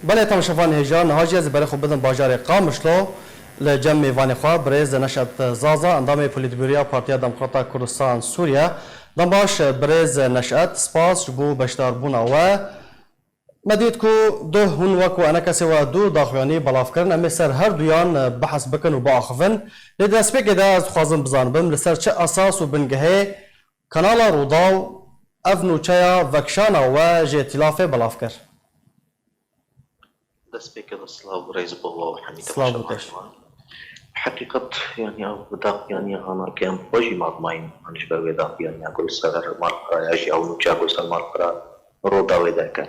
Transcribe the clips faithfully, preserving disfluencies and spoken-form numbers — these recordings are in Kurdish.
Belê, temaşevanên hêja, niha jî ez ê berê xwe bidim bajarê Qamişlo. Li cem mêvanê xwe birêz Neşet Zaza, endamê Polîtbûroya Partiya Demokrata Kurdistan Sûriye. Dem baş birêz Neşet, spas ji bo beşdarbûna we. Me dît ku duh hûn wek û enekesê we du daxuyanî belav kirin. Em ê ser her duyan behs bikin û biaxivin. Lê di destpêkê de ez dixwazim bizanibim li ser çi esas û bingehê Kanala Rûdaw ev nûçeya vekişana we ji Îtîlafê belav kir. Destpêkê de silav û rêz bo we û hemî Silav û temaşevanê deş. we. Heqîqet, yanî ev daxuyaniya hanakê em xwe jî matmayîn, an ji ber wê daxuyaniya ku li ser Malqiraya jî ew nûçeya ku li ser Malqira Rûdawê derket.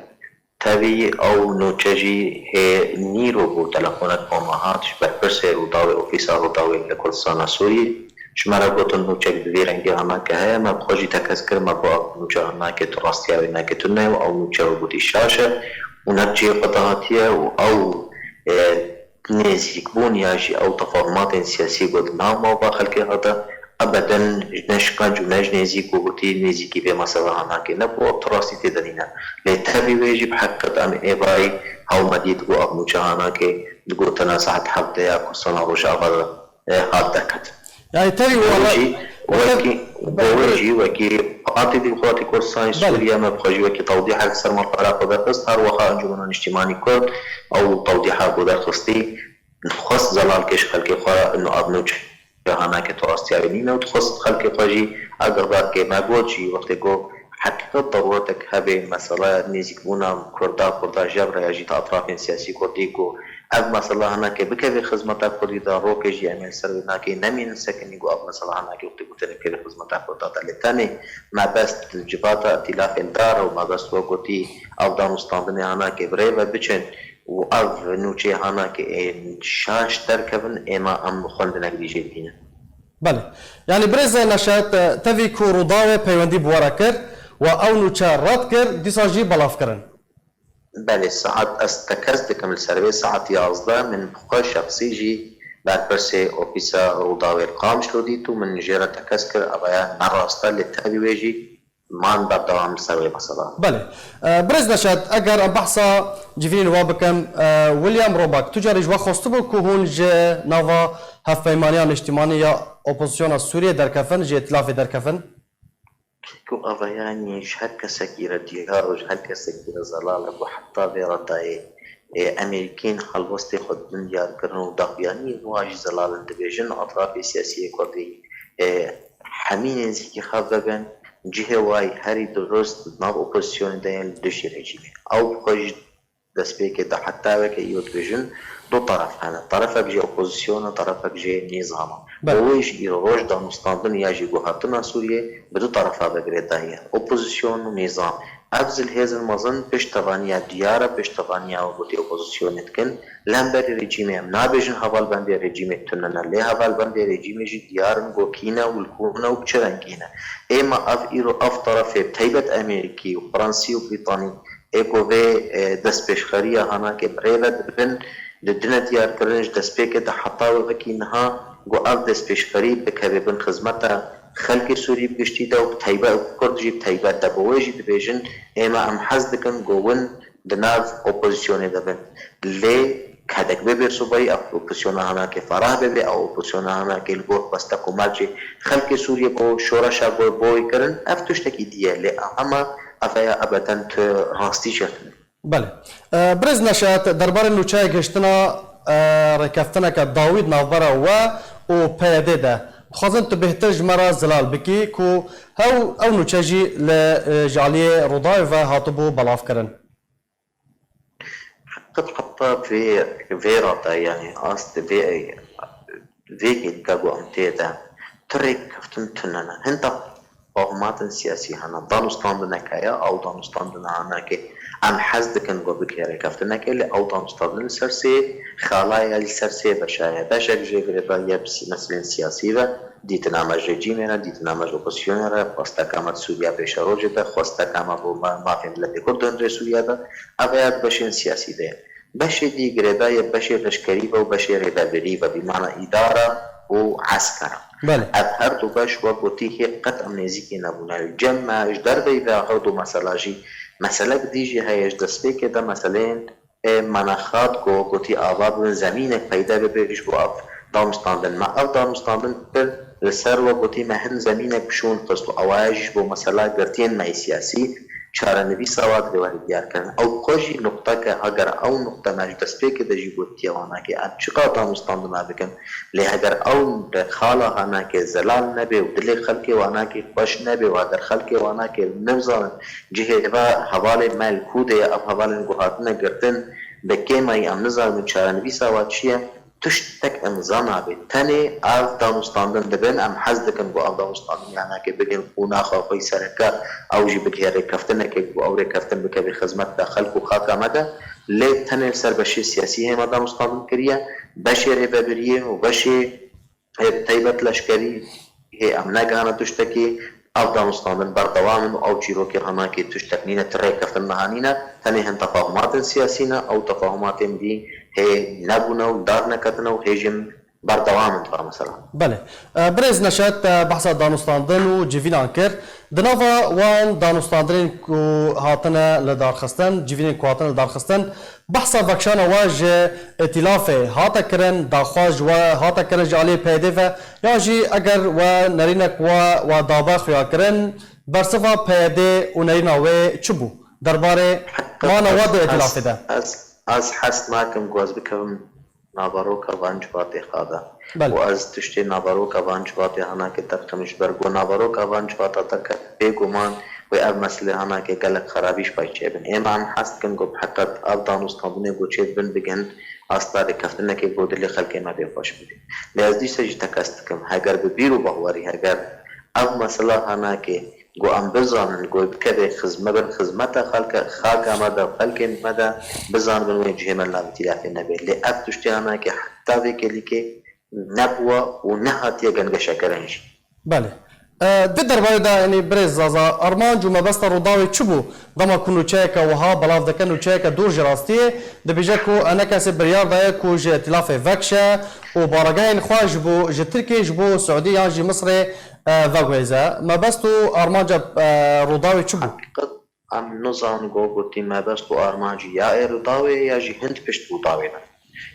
Tevî ew nûçe jî hê nîro bû telefonek bo me hat ji berpirsê Rûdawê, ofîsa Rûdawê li Kurdistana Sûriyê. Ji me re gotin nûçek bi vî rengî hanake heye, me bi xwe jî tekez kir, me got ev nûçe hanake tu rastiya wê nake tune ye û ew nûçe we gotî şaş e û ne bi cihê xwe de hatiye û ew, e, nêzîkbûn ya jî ew tefahumatên siyasî ku di nav mava xelkê hate, ebeden ne ji qenc û ne ji nêzîk ku gotî nêzîkî vê mesela hanakê nebû, ew tu rastî tê de nîne. Lê tevî wê jî bi heqîqet em ê vayî hew me dît ku ev nûçe hanakê digotina saet hevdê ya Kurdistana Rojava de, e, hat derketin. Yani tevî Bo wê wala jî wekî, bo wê jî wekî Partî Demokratîk Kurdistanê Belê. Sûriye me bi xwe jî wekî tewdîhek ser Malqara xwe derxist, her wexa Encûmena Niştîmanî Kurd ew tewdîha ku derxistî, xwest zelalkêş xelkê xwe û ev nûçe hanake tu rastiya wê nîne û dixwest xelkê xwe jî eger belkê me got jî wextê ku heqîqet deruretek hebe meseleya nêzîkbûna Kurda, Kurda jebre ya jî di etrafên siyasî Kurdî ku ev mesela hineke bikeve xizmeta Kurdî de, rokê jî em ê li ser wê nakê nemînin sekinî ku ev mesela hineke wextê gotinê bikeve xizmeta Kurda de. Lê tenê mebest civata îtîlafê li dar e û mebest wek gotî ev danûstandinê hineke bi rê ve biçin û ev nûçeyê hanakê ên şaş derkevin, êma em xwendinek dî jê dibînin. Belê. Yanî birêz Neşet, tevî ku Rûdawê peywendî bi we re kir, we ew nûçe red kir, dîsa jî belav kirin. Belê, saet ez tekez dikim li ser vê saet yazdeh min bi xwe şexsî jî berpirsê ofîsa Rûdawê li Qamişlo dît û min jê re tekez kir, ev ya ne rast e, lê tevî wê jî man berdewam li ser wê mesela. Belê. E, Birêz Neşet, eger em behsa civînên we bikin, e, William Roback, tu carî ji we xwestibû ku hûn ji nava Hevpeymaniya Niştimanî ya Opozisyona Sûriyê derkevin, ji Îtîlafê derkevin? Ku ev yanî ji her kesekî re diyar û ji her kesekî re zelal e ku heta vê re dayê, e, Emerîkên helwestê xwe didin diyarkirin û daxuyaniyên wa jî zelal in. Dibêjin etrafê siyasiyê Kurdî, e, hemî nêzîkî xev vebin, cihê wa yî herî dirust di nav opozîsyonê de yên li dijî rejîmê. Ew bi xwe jî destpêkê de heta weke îro dibêjin du teref hene. Terefek jê opozîsyon e, terefek jê nîzam e. Belê. Bo wê jî îro roj danûstandin ya jî guhertina Sûriyê bi du terefa ve girêdayî ye. Opozîsyon û nîzam. Ev zilhêzin mezin piştevaniya diyar e, piştevaniya wek gotî opozîsyonê dikin. Li hemberî rejîmê em nabêjin hevalbendê rejîmê tune ne, lê hevalbendê rejîmê jî diyar in ku kî ne û li ku ne û bi çi rengî ne. Êma ev îro ev terefê bi taybet Amerîkî û Fransî û Brîtanî ê ku vê, e, destpêşxeriya hanakê bi rê ve dibin, didine diyarkirin ji destpêkê de heta wekî niha ku ev destpêşxerî bikeve bin xizmeta xelkê Sûrî bi giştî de û bi taybet Kurd jî bi taybet de. Bo wê jî dibêjin, ême em hez dikin ku win di nav opozîsyonê de bin. Lê kedek bê bêrsobayî, ev opozîsyona hanakê ferah bebe, ew opozîsyona hanakê li gor xwesta ku mercê xelkê Sûriyê bo şoreşa bo, bo wê kirin, ev tiştekî dî ye. Lê ema ev ya ebeden tu rastî jê tune. Belê. E, Birêz Neşet, derbarê nûçeya gihiştina, e, rêkeftineke dawî di navbera we û P Y D de, dixwazin tu bêhtir ji me re zelal bikî ku hew ew nûçe jî li, e, ji aliyê Rûdawê ve hatibû belavkirin. Qet heta vê, vê re de, yanî ast vê, vê hêlika ku em tê de, tu rêkeftin tune ne. Hinda Pahumatin siyasî hene. Danûstandinek heye, ew danûstandina hanakê em hez dikin ku bike rêkeftinekê, lê ew danûstandin li ser sê xala ye, li ser sê beşa ye. Beşek jê girêdayî ye bi sî-, meselên siyasî ve, dîtina me ji rejîmê re, dîtina me ji opozîsyonê re, xwesteka me di Sûriya pêşerojê de, xwesteka me bo ma-, mafê miletê Kurd di hundirê Sûriya de, ev ya di beşên siyasî de ye. Beşê dî girêdayî ye beşê leşkerî ve û beşê rêvebirî ve, bi mana îdara û eskera. Belê. Ev her du beş wek gotî hê qet em nêzîkî nebûne. Li cem me ji derveyî ve her du mesela jî, meselek dî jî heye ji destpêkê de meseleyên ê me nexat ku gotî ava bibin, zemînek peyde bibe ji bo ev danûstandin. Me ev danûstandin kir li ser, we gotî, me hin zemînek bi şûn xist û ewaya jî ji bo mesela girtiyên me yê siyasî çarenivîsa wa divê were diyarkirin. Ew xwe jî nuqteke, heger ew nuqte me ji destpêkê de jî gotiye wana ke em çiqas danûstandina bikin, lê heger ew xala hanake zelal nebe û dilê xelkê wanakê xweş nebe û heger xelkê wanakê nizanin cihê va hevalê me li ku de ye, ev hevalên ku hatine girtin, bi kêmayî em nizanin çarenivîsa wa çi ye, tiştek imza nabe. Tenê ev danûstandin dibin, em hez dikin ku ev danûstandin yanakê bigin qonaxa xwe yî sereke, ew jî bigihê rêkeftinekê ku ew rêkeftin bikeve xizmeta xelk û xaka me de. Lê tenê li ser beşê siyasî hê me danûstandin kiriye, beşê rêvebiriyê û beşê hê bi taybet leşkerî hê em negihane tiştekî, ev danûstandin berdewam in û ew çîrokê hanakê tiştek nîne, ti rêkeftin niha nîne, tenê hin tefahumatên siyasî ne, ew tefahumatên dî hê nebûne û dar neketine û hê jî berdewam in di va mesela. Belê. E, birêz Neşet, e, behsa danûstandin û civînan kir. Di nava wan danûstandinên ku hatine li darxistin, civînên ku hatine li darxistin, behsa vekişana we ji îtîlafê hate kirin, daxwaz ji we hate kirin ji aliyê P Y D ve, yan jî eger we nerînek we, we dabe xuya kirin, bersiva P Y D û nerîna wê çi bû derbarê mana we di îtîlafê de? Ez, ez hez nakim ku ez bikevim naveroka van civatê xwe de. Belê. Û ez tiştê naveroka van civatê hanake derxim ji ber ku naveroka van civata derket bêguman wê ev meselê hanake gelek xerabî ji pey çêbin. Ême em hez dikin ku bi heqet ev danûstandinê ku çêdibin bigin asta rêkeftinekê ku dilê xelkê me pê xweş bibê. Lê ez dîsa jî tekez dikim, heger bi bîr û bawerî, heger ev mesela hanake ku em bizanin ku bikeve xizme-, bin xizmeta xelke, xaka me de, xelkên me de, bizanibin wê cihê me li nav îtîlafê nebe. Lê ev tiştê hanake heta vê kelîkê nebûwa û nehatiye gengeşekirin jî. Belê. E, di derbarê de, yanî birêz Zaza, armanc û mebesta Rûdawê çi bû? Dema ku nûçeyeke wiha belav dike, nûçeyeke dûr ji rastiyê, dibêje ku ene kesê biryar daye ku ji îtîlafê vekişe û baregehên xwe ji bo, ji Tirkiyê, ji bo Siûdî yan jî Misirê, e, veguhêze. Mebest û armanca, e, Rûdawê çi bû? Heqîqet, em nizanin ku gotî mebest û armancî ya ê Rûdawê ya jî hin pişt Rûdawê ne.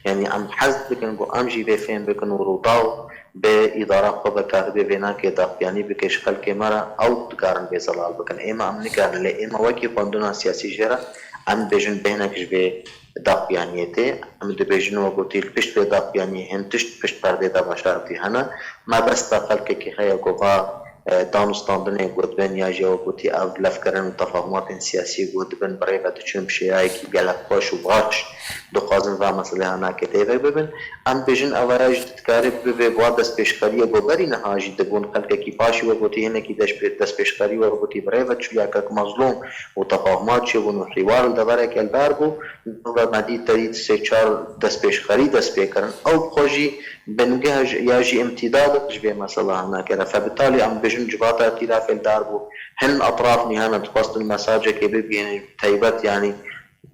Yanî em hez dikin ku em jî vê fêm bikin û Rûdaw bi îdara xwe ve karibe vênakê daxuyanî bike ji xelkê me re, ew dikarin vê zelal bikin. Ême em nikarin, lê ême wekî xwendina siyasî jê re em dibêjin bêhnek ji vê daxuyaniyê tê. Em dibêjin, we gotî, li pişt vê daxuyaniyê hin tişt pişt perdê de veşartî hene. Mebesta xelkekî heye ku va, e, danûstandinê ku dibin ya jî, we gotî, ev levkirin û tefahumatên siyasî ku dibin bi rê ve diçin bi şêyayekî gelek xweş û baş dixwazin va meselê hanakê têvek bibin. Em dibêjin, ev ya jî dikare bibe va destpêşxeriyê ku berî niha jî dibûn xelkekî paşî, we gotî, hinekî destpê-, destpêşxerî, we gotî, bi rê ve çû ya kek mezlûm û tefahumat çêbûn û hîwar li devereke li dar bû. Nava me dî te dî sê çar destpêşxerî dest pê kirin. Ew bi xwe jî bingeh ji, ya jî îmtîdad ji vê mesela hanake re. Febitalî em bêjin civata îtîlafê li dar bû. Hin etraf nîhane dixwestin mesajekê bibînin taybet, yanî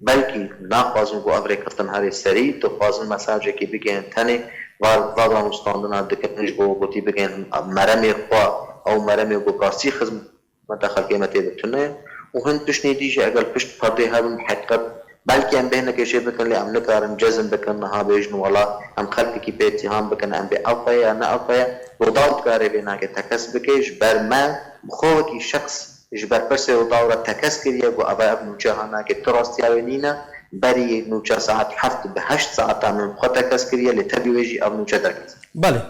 belkî naxwazin ku ev rêkeftin herê serî, dixwazin mesajekê bigihên tenê va, va danûstandina dikin ji bo gotî bigihên meremê xwe, ew meremê ku bi rastî xizm-, xizmeta xelkê me tê de tune ye û hin tiştê dî jî eger pişt perdê hebin, bi heqîqet belkî em bêhnekê jê bikin, lê em nikarin cezm bikin, niha bêjin wela em xelkekî pê îtîham bikin, em bê ev peye ya ne ev peye. Rûdaw dikare vê nake tekez bike, ji ber me bi xwe wekî şexs ji berpirsê Rûdaw re tekez kiriye ku ev, ev nûçe hanake tu rastiya wê nîne, berî nûçe saet heft bi heşt saeta min bi xwe tekez kiriye, lê tevî wê jî ev nûçe derket. Belê.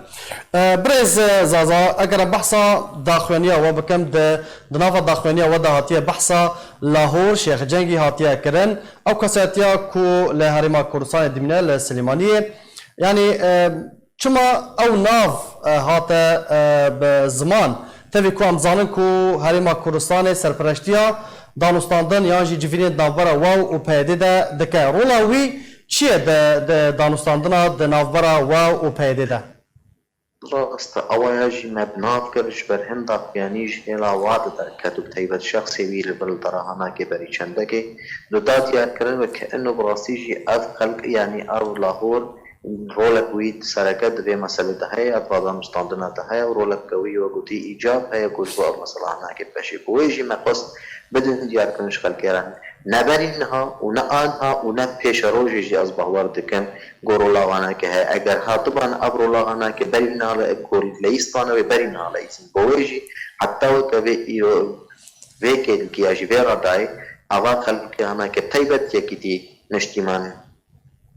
E, birêz, e, Zaza, eger em behsa daxuyaniya we bikim, di, di nava daxuyaniya we de hatiye behsa Lahor Şêx Cengî hatiye kirin. Ew kesetiya ku li Herêma Kurdistanê dimîne, li Silêmaniyê. Yanî, e, çima ew nav, e, hate, e, bi ziman? Tevî ku em zanin ku Herêma Kurdistanê serpereştiya danûstandin yan jî civînên di navbera we û P Y D de dike. Rola wî çi ye di, di danûstandina di navbera we û P Y D de? Rast e, ewa ya jî me bi nav kir, ji ber hin daxuyanî ji hêla wa de derket û bi taybet şexsê wî li vir li dera hanakê berî çendekê dida diyarkirin ve ke ino bi rastî jî ev xelk, yanî ev Lahor, rolek wî sereke di vê meselê de heye, ev va danûstandina de heye û roleke wî, we gotî, îcab heye ku ji bo ev mesela hanakê bibeşê. Bi wê jî me xwest bidin diyarkirin ji xelkê re. Ne berî niha û ne aniha û ne pêşerojê jî ez bawer dikim ku rola wana ke heye. Eger hatiban ev rola wana ke berî niha li ku leyîstane wê berî niha leyîsîn. Bo wê jî heta weke vê îro vê kêlîkî ya jî vê radayê ava xelkê hana ke teybet yekîtî niştîman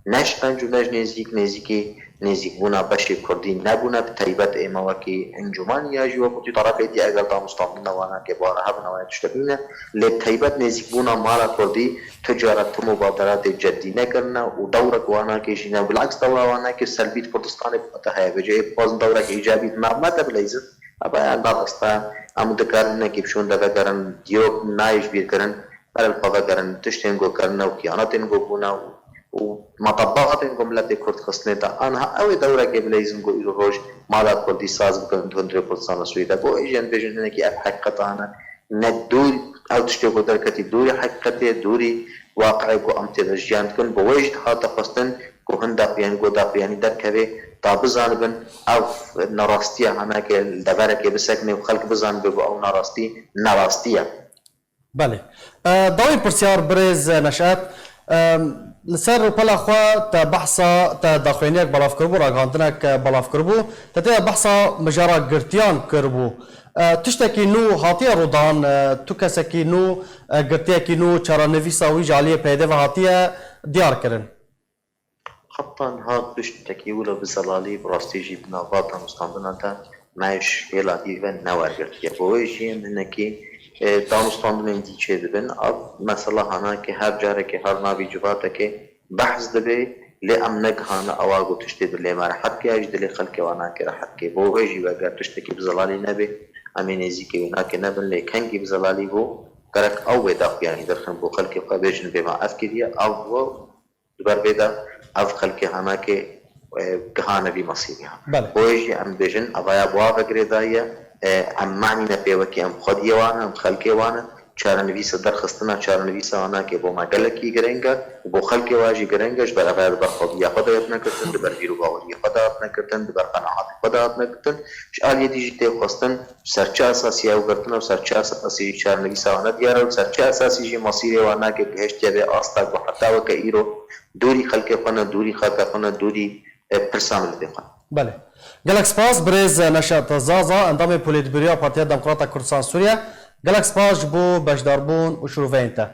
ne ji qenc û ne ji nêzîk, nêzîkî nêzîkbûna beşê kurdî nebûne, bi teybet ême wekî encûman ya jî wekî tu terefê dî eger danûstandina wana ke bara hebin ewa tiştekî ne, lê bi teybet nêzîkbûna mala kurdî tu cara tu mubaderatê ceddî nekirine û dewrek wana ke jî ne, bilaks dewra wana ke selbî di Kurdistanê heye, vêca ê bixwazin dewrek îcabî di nav me de bileyzin, eva ya da rasta em dikarin hinekî bi şûnde vegerin, dîrok nayê ji bîr kirin, berel xwe vegerin, tiştên ku kirine û xiyanetên ku bûne û û metebatên ku miletê Kurd xistine de, aniha ew ê dewrekê bileyzin ku îro roj mala Kurdî saz bikin di hundirê Kurdistana Sûrî de. Bo ê jî em bêjin hinekî ev heqîqetane ne dûr, ew tiştê ku derketî dûrî heqîqetê, dûrî waqiê ku em tê de jiyan dikin. Bo wê jî dihate xwestin ku hin daxuyanî, ku daxuyanî derkeve, ta bizanibin ev nerastiya hanake li deverekê bisekine û xelk bizanibe ku ew nerastî, nerastî ye. Belê. E, dawî pirsyar birêz Neşet. E, li ser rûpela xwe te behsa, te daxuyaniyek belav kiribû, ragihandinek, e, belav kiribû. Te tê de behsa mijara girtiyan kiribû. E, tiştekî nû hatiye rûdan, e, tu kesekî nû, e, girtiyekî nû, çarenivîsa wî ji aliyê P Y D ve hatiye diyar kirin. Heta niha tiştekî wilo bi zelalî, bi rastî jî di nava danûstandina de me ji hêla dî ve newergirtiye. Bo wê jî em hinekî, e, danûstandinên dî çêdibin. Ev mesela hanake her carekê her navî civatekê behs dibe, lê em negihane ewa ku tiştê dilê me rehet ke, ya jî dilê xelkê wana ke rehet ke. Bo wê jî veger tiştekî bi zelalî nebe, em ê nêzîkê wê nake nebin, lê kengî bi zelalî bû, gerek ew wê daxuyanî derxin bo xelkê xwe bêjin vê me ev kiriye, ev bû, Di ber vê de ev xelkê hanakê, e, gihane vî mesîrê ha. Belê. Bo wê jî em bêjin, evaya bi wa ve girêdayî ye, e, em manîne pê wekî em xwediyê wan in, em xelkê wan in. Çarenivîsa derxistina çarenivîsa hanakê bo me gelekî girêng e û bo xelkê wa jî girêng e, ji ber evaya di ber xwediya xwe de hatine girtin, di ber bîr û baweriyê xwe de hatine girtin, di ber qenaatê xwe de hatine girtin. Ji aliyê dî jî tê xwestin, Ser çi esasî ew girtine û ser çi esasî jî çarenivîsa wan nediyar e û ser çi esasî jî mesîrê wan nake gihiştiye vê asta ku heta weke îro dûrî xelkê xwe ne, dûrî xaka xwe ne, dûrî, e, pirsa miletê xwe ne. Belê. Gelek spas birêz Neşet Zaza, endamê Polêtbûroya Partiya Demokrata Kurdistan Sûriye. Gelek spas ji bo beşdarbûn û şirûveyên te.